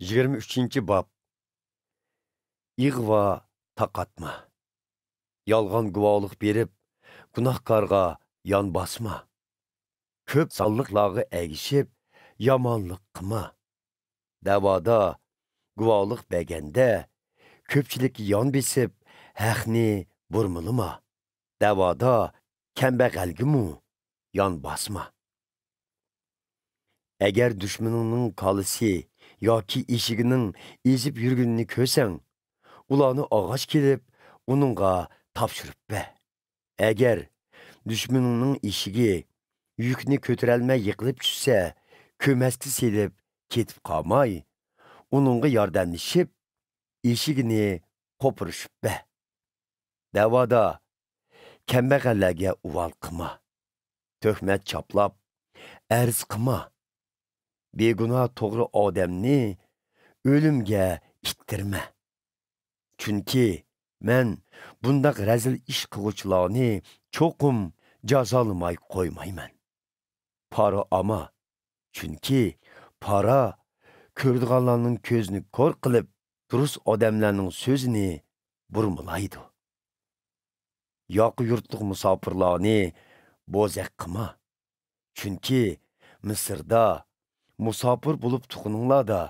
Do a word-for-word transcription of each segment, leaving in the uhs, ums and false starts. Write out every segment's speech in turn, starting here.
يىگىرمە ئۈچىنچى باب. ئىغۋا تاقاتما. يالغان گۇۋاھلىق بېرىپ، گۇناھكارغا يان باسما. كۆپ سانلىقلارغا ئەگىشىپ، يامانلىق قىلما. دەۋادا گۇۋاھلىق بەرگەندە، كۆپچىلىككە يان بېسىپ، ھەقنى بۇرمىلىما. دەۋادا كەمبەغەلگىمۇ يان باسما. ئەگەر دۈشمىنىڭنىڭ كالىسى ياكى ئېشىكىنىڭ ئېزىپ يۈرگىنىنى كۆرسەڭ، ئۇلارنى ئاغاچ كېلىپ، ئۇنىڭغا تاپشۇرۇپ بەر. ئەگەر دۈشمىنىڭنىڭ ئېشىكى يۈكنى كۆتۈرەلمەي يىقىلىپ چۈشسە، كۆمەچكە سېلىپ كېتىپ قالماي، ئۇنىڭغا ياردەملىشىپ، ئېشىكىنى قوپۇرۇشۇپ بەر. دەۋادا كەمبەغەللەرگە ئۇۋال قىلما. تۆھمەت چاپلاپ، ئەرز قىلما. بىگۇناھ توغرا ئادەمنى ئۆلۈمگە ئىتتىرمە. چۈنكى مەن بۇنداق رەزىل ئىش قىلغۇچىلارنى چوقۇم جازالىماي قويمايمەن. پارا ئاما. چۈنكى پارا كۆرىدىغانلارنىڭ كۆزىنى كور قىلىپ، دۇرۇس ئادەملەرنىڭ سۆزىنى بۇرمىلايدۇ. ياقا يۇرتلۇق مۇساپىرلارنى بوزەك قىلما. چۈنكى مىسىردا مۇساپىر بولۇپ تۇرغىنىڭلاردا،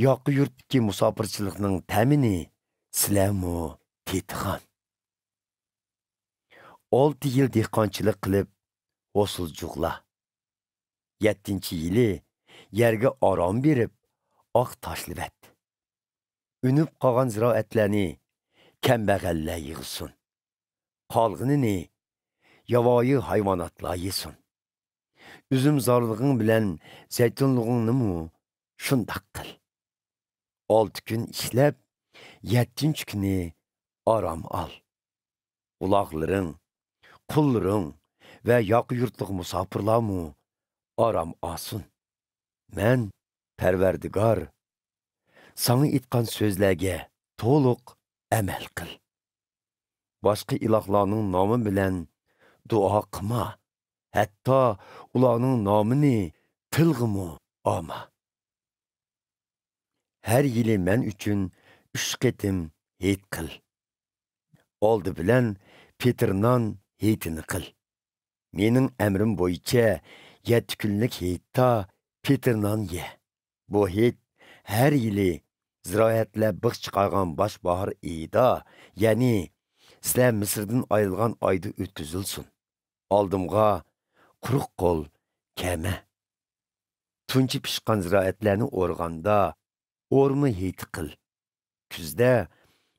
ياقا يۇرتتىكى مۇساپىرچىلىقنىڭ تەمىنى سىلەرمۇ تېتىغان. ئالتە يىل دېھقانچىلىق قىلىپ، ھوسۇل جۇغلا. يەتتىنچى يىلى يەرگە ئارام بېرىپ، ئاق تاشلىۋەت. ئۈنۈپ قالغان زىرائەتلەرنى كەمبەغەللەر يىغسۇن. قالغىنىنى ياۋايى ھايۋاناتلار يېسۇن. ئۈزۈمزارلىقىڭ بىلەن زەيتۇنلۇقۇڭنىمۇ شۇنداق قىل. ئالتە كۈن ئىشلەپ، يەتتىنچى كۈنى ئارام ئال. قۇلاقلىرىڭ، قۇللىرىڭ ۋە ياقا يۇرتلۇق مۇساپىرلارمۇ ئارام ئالسۇن. مەن، پەرۋەردىگار، ساڭا ئېيتقان سۆزلەرگە تولۇق ئەمەل قىل. باشقا ئىلاھلارنىڭ نامى بىلەن دۇئا قىلما، ھەتتا ئۇلارنىڭ نامىنى تىلغىمۇ ئالما. ھەر يىلى مەن ئۈچۈن ئۈچ قېتىم ھېيت قىل. ئالدى بىلەن پېتىر نان ھېيتىنى قىل. مېنىڭ ئەمرىم بويىچە يەتتە كۈنلۈك ھېيتتا پېتىر نان يە. بۇ ھېيت ھەر يىلى زىرائەتلەر بىخ چىقارغان باش باھار ئېيىدا، يەنى سىلەر مىسىردىن ئايرىلغان ئايدا ئۆتكۈزۈلسۇن. ئالدىمغا قۇرۇق قول كەلمە. تۇنجى پىشقان زىرائەتلەرنى ئورغاندا، ئورما ھېيتى قىل. كۈزدە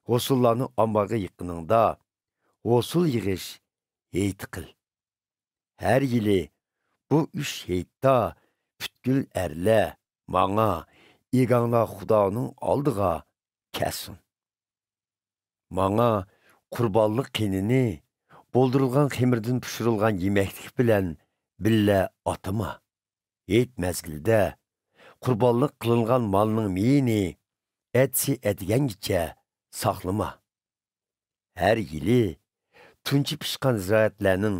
ھوسۇللارنى ئامبارغا يىغقىنىڭدا، ھوسۇل يىغىش ھېيتى قىل. ھەر يىلى بۇ ئۈچ ھېيتتا پۈتكۈل ئەرلەر ماڭا، ئىگاڭلار خۇدانىڭ ئالدىغا كەلسۇن. ماڭا قۇربانلىق قېنىنى بولدۇرۇلغان خېمىردىن پىشۇرۇلغان يېمەكلىك بىلەن بىللە ئاتىما. ھېيت مەزگىلىدە قۇربانلىق قىلىنغان مالنىڭ مېيىنى ئەتىسى ئەتىگەنگىچە ساقلىما. ھەر يىلى تۇنجى پىشقان زىرائەتلەرنىڭ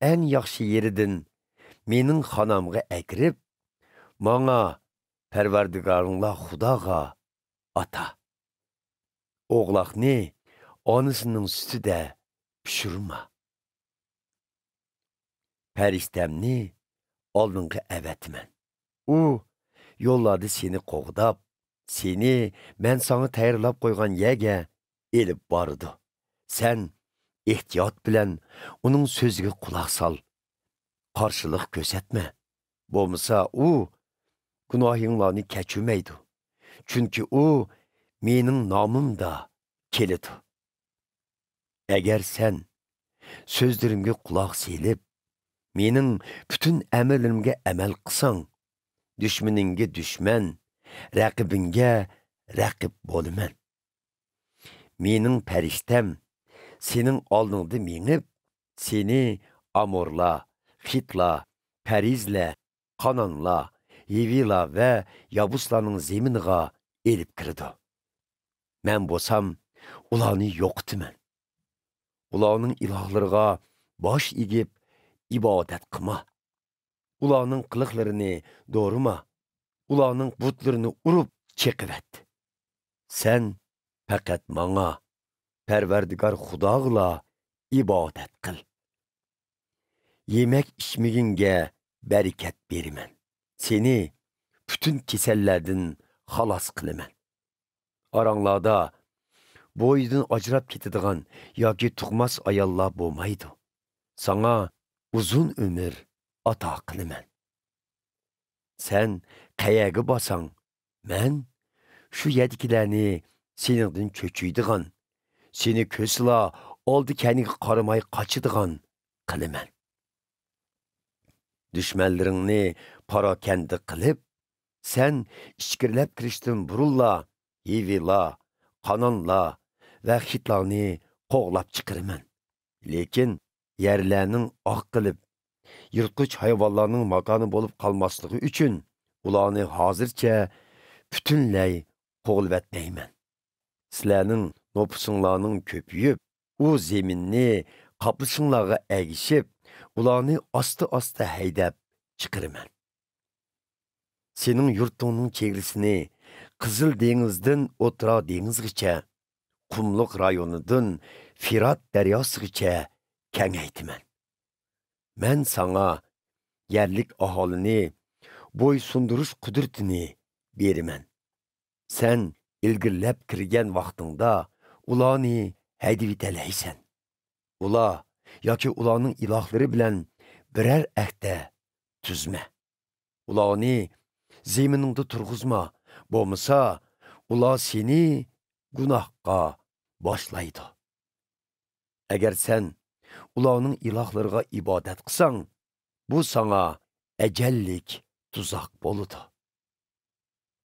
ئەڭ ياخشى يېرىدىن مېنىڭ خانامغا ئەكىرىپ، ماڭا پەرۋەردىگارىڭلار خۇداغا ئاتا. ئوغلاقنى ئانىسىنىڭ سۈتىدە پىشۇرما. پەرىشتەمنى ئالدىڭغا ئەۋەتىمەن. ئۇ يوللاردا سېنى قوغداپ، سېنى مەن ساڭا تەييارلاپ قويغان يەرگە ئېلىپ بارىدۇ. سەن ئېھتىيات بىلەن ئۇنىڭ سۆزىگە قۇلاق سال. قارشىلىق كۆرسەتمە. بولمىسا ئۇ گۇناھىڭلارنى كەچۈرمەيدۇ. چۈنكى ئۇ مېنىڭ نامىمدا كېلىدۇ. ئەگەر سەن سۆزلىرىمگە قۇلاق سېلىپ، مېنىڭ پۈتۈن ئەمىرلىرىمگە ئەمەل قىلساڭ، دۈشمىنىڭگە دۈشمەن، رەقىبىڭگە رەقىب بولىمەن. مېنىڭ پەرىشتەم سېنىڭ ئالدىڭدا مېڭىپ، سېنى ئامورلار، خىتلار، پەرىزلەر، قانانلار، ھىۋىلار ۋە يابۇسلارنىڭ زېمىنىغا ئېلىپ كىرىدۇ. مەن بولسام ئۇلارنى يوقىتىمەن. ئۇلارنىڭ ئىلاھلىرىغا باش ئېگىپ ئىبادەت قىلما. ئۇلارنىڭ قىلىقلىرىنى دورىما. ئۇلارنىڭ بۇتلىرىنى ئۇرۇپ چېقىۋەت. سەن پەقەت ماڭا، پەرۋەردىگار خۇداغىلا ئىبادەت قىل. يېمەك ئىچمىكىڭگە بەرىكەت بېرىمەن. سېنى پۈتۈن كېسەللەردىن خالاس قىلىمەن. ئاراڭلاردا بويىدىن ئاجراپ كېتىدىغان ياكى تۇغماس ئاياللار بولمايدۇ. ساڭا ئۇزۇن ئۆمۈر ئاتا قىلىمەن. سەن قەيەرگە بارساڭ، مەن شۇ يەردىكىلەرنى سېنىڭدىن چۆچۈيدىغان، سېنى كۆرسىلا ئالدى كەينىگە قارىماي قاچىدىغان قىلىمەن. دۈشمەنلىرىڭنى پاراكەندە قىلىپ، سەن ئىچكىرىلەپ كىرىشتىن بۇرۇنلا ھىۋىلار، قانانلار ۋە خىتلارنى قوغلاپ چىقىرىمەن. لېكىن يەرلەرنىڭ ئاق قىلىپ، يىرتقۇچ ھايۋانلارنىڭ ماكانى بولۇپ قالماسلىقى ئۈچۈن، ئۇلارنى ھازىرچە پۈتۈنلەي قوغلىۋەتمەيمەن. سىلەرنىڭ نوپۇسۇڭلارنىڭ كۆپىيىپ، ئۇ زېمىننى قاپلىشىڭلارغا ئەگىشىپ، ئۇلارنى ئاستا-ئاستا ھەيدەپ چىقىرىمەن. سېنىڭ يۇرتۇڭنىڭ چېگرىسىنى قىزىل دېڭىزدىن ئوتتۇرا دېڭىزغىچە، قۇملۇق رايونىدىن فىرات دەرياسىغىچە كېڭەيتىمەن. مەن ساڭا يەرلىك ئاھالىنى بويسۇندۇرۇش قۇدرىتىنى بېرىمەن. سەن ئىلگىرىلەپ كىرگەن ۋاقتىڭدا ئۇلارنى ھەيدىۋېتەلەيسەن. ئۇلار ياكى ئۇلارنىڭ ئىلاھلىرى بىلەن بىرەر ئەھدە تۈزمە. ئۇلارنى زېمىنىڭدا تۇرغۇزما، بولمىسا ئۇلار سېنى گۇناھقا باشلايدۇ. ئەگەر سەن ئۇلارنىڭ ئىلاھلىرىغا ئىبادەت قىلساڭ، بۇ ساڭا ئەجەللىك تۇزاق بولىدۇ.